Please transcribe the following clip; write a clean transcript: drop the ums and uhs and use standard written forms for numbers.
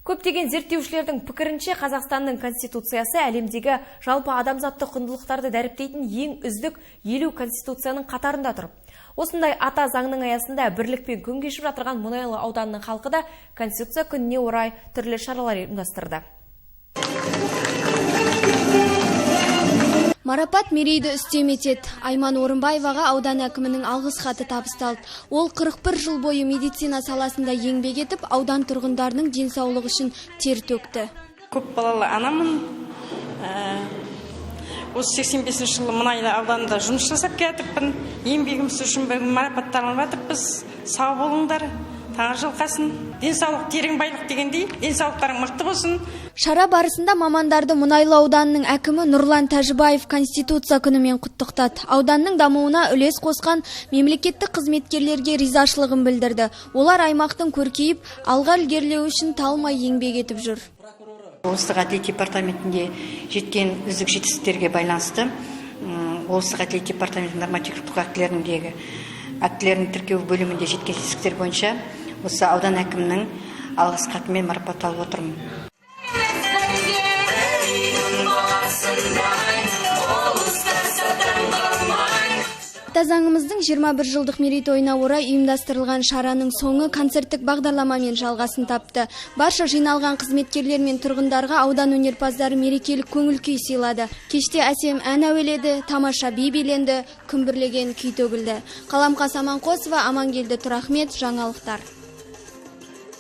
Көптеген зерттеушілердің пікірінше, Қазақстанның Конституциясы әлемдегі жалпы адамзаттық құндылықтарды дәріптейтін ең үздік 50 конституцияның қатарында тұр. Осындай ата заңның аясында бірлікпен күн кешіп жатырған Мұнайлы ауданының халқы да Конституция күніне орай түрлі шаралар ұйымдастырды. Марапат мерейді үстем етеді. Айман Орынбаеваға аудан әкімінің алғыс хаты табысталды. Ол 41 жыл бойы медицина саласында еңбек етіп, аудан тұрғындарының денсаулығы үшін тер төкті. Көп балалы анамын. Осы 85 жылы Мұнайлы ауданында жұмыс жасап келатырмын. Еңбегіміз үшін бүгін марапатталып жатырмыз. Сау болыңдар, таңы жылқасын. Денсаулық терең байлық дегендей, денсаулықтарың мықты болсын. Шара барысында мамандарды Мұнайлы ауданының әкімі Нұрлан Тәжібаев Конституция күнімен құттықтады. Ауданның дамуына үлес қосқан мемлекеттік қызметкерлерге ризашылығын білдірді. Олар аймақтың көркейіп, алға ілгерілеуі үшін талмай еңбек етіп жүр. Облыстық әділет департаментінде жеткен үздік жетістіктерге байланысты облыстық әділет департаментінің нормативтік актілеріндегі актілерін тіркеу бөлімінде жеткен жетістіктер бойынша осы аудан әкімінің алғыс хатымен марапатталып отырмын. Ата заңымыздың 21 жылдық мерейтойына орай ұйымдастырылған шараның соңы концерттік бағдарламамен жалғасын тапты. Барша жиналған қызметкерлер мен тұрғындарға аудан өнерпаздары мерекелік көңіл күй сыйлады. Кеште әсем ән әуеледі, тамаша би биленді, күмбірлеген күй төгілді. Қаламқас Аманқосова, Амангелді Тұрахмет, жаңалықтар.